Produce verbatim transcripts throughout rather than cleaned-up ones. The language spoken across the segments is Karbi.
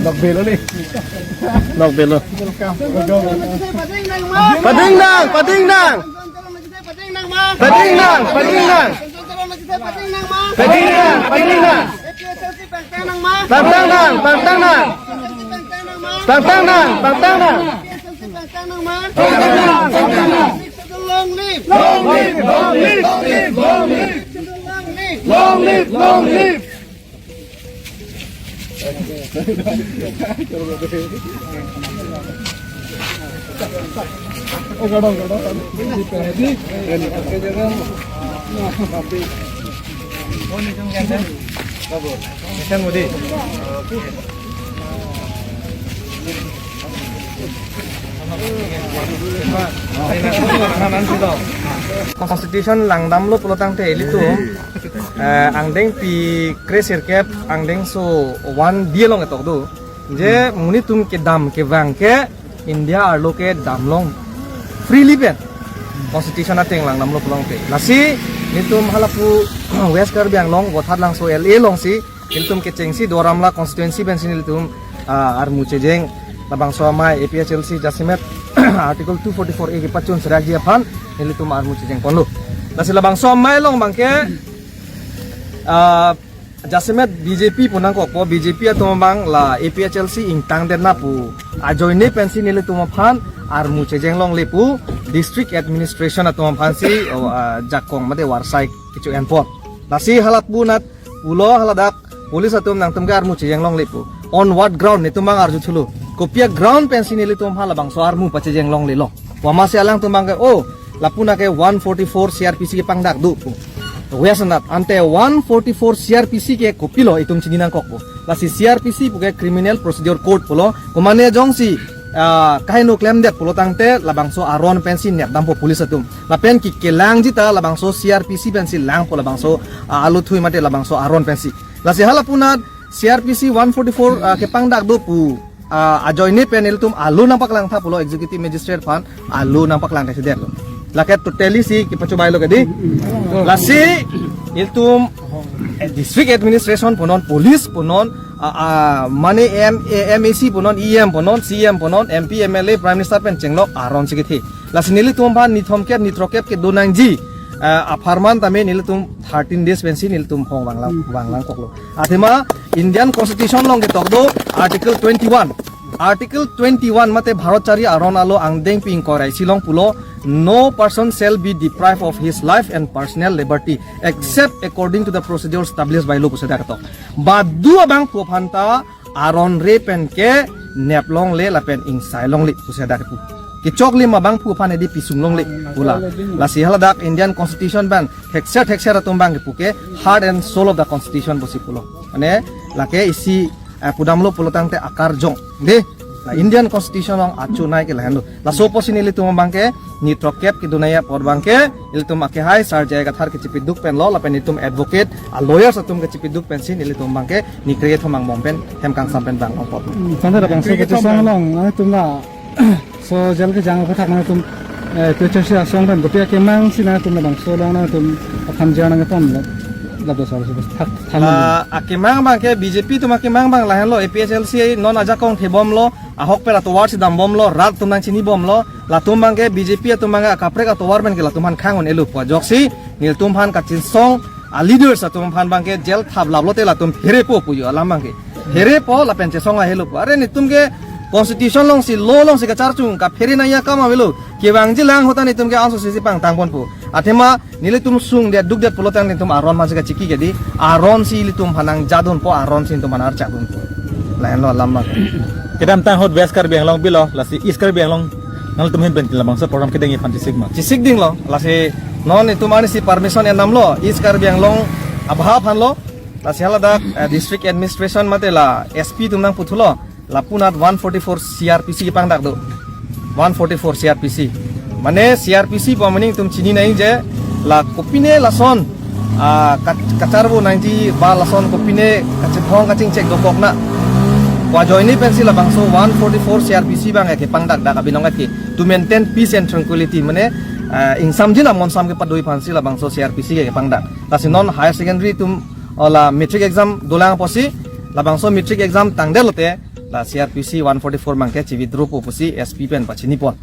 Nok belo ni. Nok belo. Pading nang, pading nang. Pading nang, pading nang. Pading nang, pading nang. Pangtang nang, pangtang nang. Pangtang nang, pangtang nang. Long live! Long live! Long live! Long live! Long live! Long live! Long live! Constitution langdamlo pulo tangte ilitum, eh, angdengpi kre-sirkep angdengso one B along ketok do. Je monit atum kedam kevang ke India arlo kedam long freely pen. Constitution ateng langdamlo pulo tangte. Lasi nelitum halapu West Karbi Anglong Vothatlangso L A alongsi nelitum kechengsi Duar Amla constituency pensi nelitum, ah, armu chejeng labangso amei A P H L C jasemet Article two forty-four A kepachun serakji aphan nelitum armu chejeng ponlo. Lasi labangso amei along abangke, ah, jasemet B J P pu nangkokpo, B J P atum abang la A P H L C ingtangdet na pu ajoine pensi nelitum aphan armu chejeng longle pu district administration atum aphansi, oh, ah, jakong mate warsai kecho-enpon. Lasi halapu nat pulo haladak police atum nangtum ke armu chejeng longle pu. On what ground netum abang arjuthulo? Kopi aground pensi nelitum aphan labangso armu pachejeng longlelo? Wamasi alangtum abangke, oh, lapu nat ke one forty-four C R P C kepangdak do pu. Wes anat ante one forty-four C R P C ke kopilo itum chini nangkokpo. Lasi C R P C puke Criminal Procedure Code pulo. Komane jongsi, ah, kaheno klemdet pulo tangte labangso aron pensi nepdampo police atum. Lapen ke kelangji ta labangso C R P C pensi langpo labangso, ah, aluthui mate labangso aron pensi. Lasi halapu nat C R P C one forty-four, ah, kepangdak do pu, ah, ajoine pen ilitum alo nangpaklangtha pulo executive magistrate aphan, alo nangpaklang kaisedet lo. Lake totally si kepachobailo kedi. Lasi ilitum, eh, district administration punon, police punon, ah, ah, mane M, eh, M A C punon, E M punon, C M punon, M P, M L A, Prime Minister pen chenglok aron si kethe. Lasi nelitum aphan nithom kep, nithrok kep kedo nangji, eh, apharman tame nelitum thirteen days pensi nelitum phong vanglang, vanglang koklo. Athema Indian Constitution along ketok do Article twenty-one. Article twenty-one mate Bharat chari aron alo angdengpi ingkoi ra isi along pulo, "No person shall be deprived of his life and personal liberty except according to the procedure established by law," pusi dak ketok. Badu abangphu aphanta aron re pen ke nep longle lapen ingsai longle pusi dak kepu. Kechoklim abangphu aphan edi pisung longle pula. Lasi haladak Indian Constitution abang thekser thekser atum abang kepu ke heart and soul of the Constitution pusi pulo. Mane lake isi, eh, pudamlo pulo tangte akarjong. De, la Indian Constitution along achonai ke lahenlo. Laso apotsi nelitum abangke nithrok kep kedo nangji apor abangke ilitum akehai Sir J I Kathar kechipiduk penlo lapen itum advocate, a lawyers atum kechipiduk pensi nelitum abangke nikre thomang bom pen hem kangsam pen vang ongpot. Hmm, santa labangso kechesang along, ah, itum la, so jail kejang aphuthak nangtum, eh, P H L C asong pen kopi akemang si nangtum labangso along nangtum aphan jang nangtum la, labangso thak thang. La akemang abangke B J P atum akemang abang lahenlo, A P H L C non ajakong thebomlo, ahokpet atovar si dambomlo, rat atum nangchinibomlo, latum abangke B J P atum abangke akaprek atovar pen ke latum aphan khang un-elo pu ajoksi nelitum aphan kachesong a leaders atum aphan abangke jail thap laplote latum pherepo pu jo alam abangke. Pherepo lapen chesong ahelo pu. Are netum ke constitution alongsi, law alongsi kacharchung, kaphere nangji akam avelo. Kevangji lang ahut ta netum ke ansose si pangtang ponpo. Athema nelitum sungdet dukdet pulo tang netum aron aphansi kachiki kedi. Aron si ilitum aphan nangjadunpo, aron si netum aphan archadunpo. Lahenlo alam abang. Kedamtang ahut West Karbi Anglong bilo, lasi East Karbi Anglong nangtum ahin pen labangso program kedengji aphan chesik ma? Chesik dinglo, lasi non itum arnisi permission endamlo, East Karbi Anglong abha aphanlo, lasi haladak, eh, district administration mate la S P atum nangputhulo, lapu nat one forty-four C R P C kepangdak do. One forty-four C R P C. Mane C R P C pu ameaning itum chini nangji je, la kopine lason, ah, ka-, kacharvo nangji ba lason kopine kachethong kachingchek dokok na pu ajoine pensi labangso one forty-four C R P C abang ke pangdakdak abinong ke to maintain peace and tranquility, mane, ah, ingsamjin amonsam kepadoji aphansi labangso C R P C ke pangdak. Lasi non higher secondary atum, o la matric exam dolang apotsi, Labangso matric exam tangdet lote la C R P C one forty-four abangke chi-withdraw po pusi S P pen pachini pon.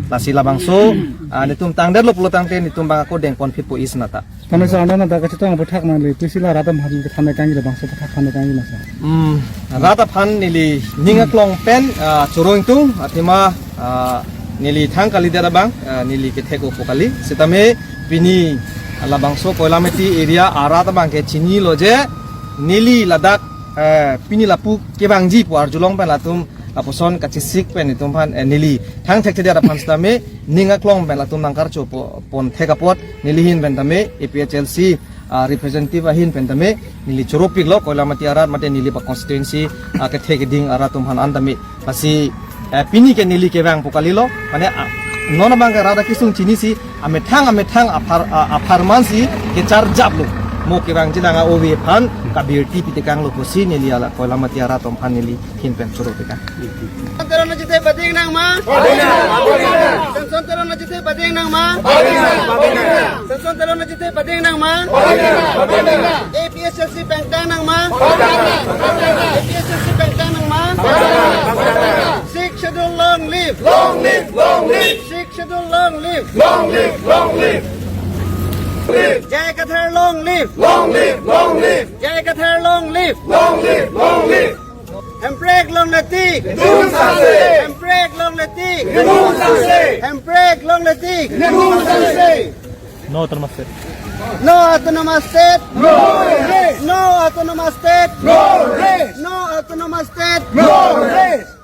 Lasi labangso, ah, netum tangdet lo pulo tangte netum abang ako dengpon phit po isi nata. Mane sir, anda nada kachetong aputhak nangli, pusi la rat aphan kethan kangji, labangso aputhak than kangji ma sir? Hmm, rat aphan neli ning aklong pen, ah, choro ingtung, athema, ah, neli thang kalidet abang, ah, neli kethek-o po kali. Sitame pini, ah, labangso Koilamati area arat abangke chinilo je, neli ladak, eh, pini lapu kevangji pu arjulong pen latum lapuson kachesik pen itum aphan, eh, neli thang thekthedet aphan sitame ning aklong pen latum nangkarcho po, pon thek apot neli ahin pen tame A P H L C, ah, representative ahin pen tame neli choro piklo Koilamati arat mate neli pa constituency, ah, kethe keding arat atum aphan an tame. Lasi, eh, pini ke neli kevang po kalilo, mane, ah, non abangke rat akesung chinisi, amethang amethang aphar, ah, apharman si kecharjaplo. Mo kevangji nang a-ove aphan kabirti pitekanglo pusi neli ala Koilamati arat atum aphan neli ahin pen choro tekang. Samson Teron ajite bading nangma. Samson Teron ajite bading nangma. Samson Teron ajite bading nangma. A P H L C pangthang nangma. A P H L C pangthang nangma. Sixth Schedule long live. Long live, long live. Sixth Schedule long live. Long live, long live. Live. J I Kathar long live. Long live, long live. J I Kathar long live. Long live, long live. Hemprek longle tik. Dun sase. Hemprek longle tik. Dun sase. Hemprek longle tik. Dun sase. No autonomous state. No autonomous state. No rest. No autonomous state. No rest. No autonomous state. No rest.